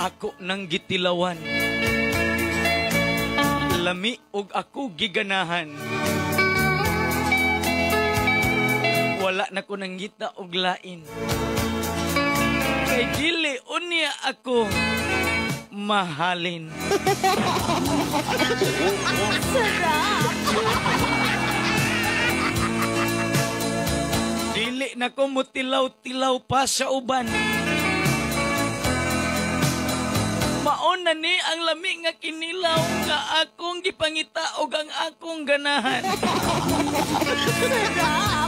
Ako nang gitilawan. Lami og ako giganahan. Wala na ko nangita og lain. Kay dili unya ako mahalin. Sarap! Dili na ko mutilaw-tilaw pa sa uban. Maon na ni ang lami nga kinilaw nga akong gipangita og ang akong ganahan. Sarap!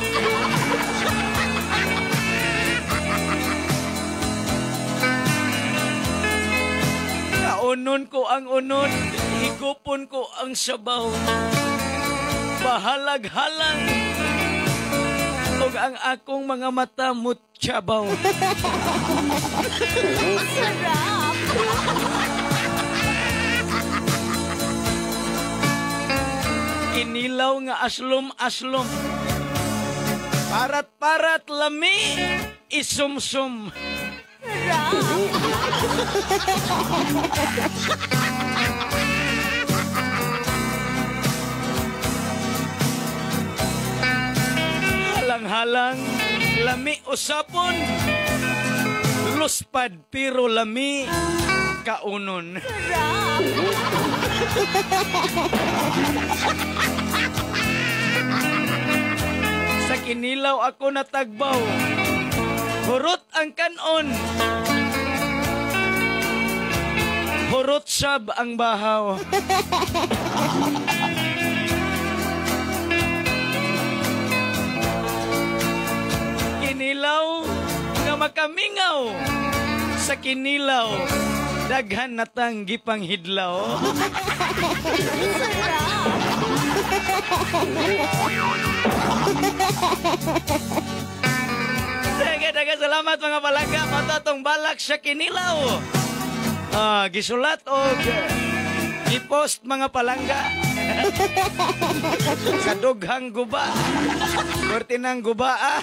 Kaunon ko ang unon, higupon ko ang sabaw. Bahalag-halang og ang akong mga mata mutsabaw. Sarap! Kinilaw nga aslom-aslom. Parat-parat lami, isumsum. Sarap! Halang-halang, lami usapon. Luspad pero lami kaunon. Sarap! Sa kinilaw ako natagbaw. Hurot ang kanon. Hurot sab ang bahaw. Kinilaw nga makamingaw. Sa kinilaw, daghan natang gipanghidlaw. Sarap! Sige, daghang salamat mga palangga. Matatong balak sa kinilaw. Gisulat og i-post mga palangga. Sa dughang guba. Korte ng guba ah.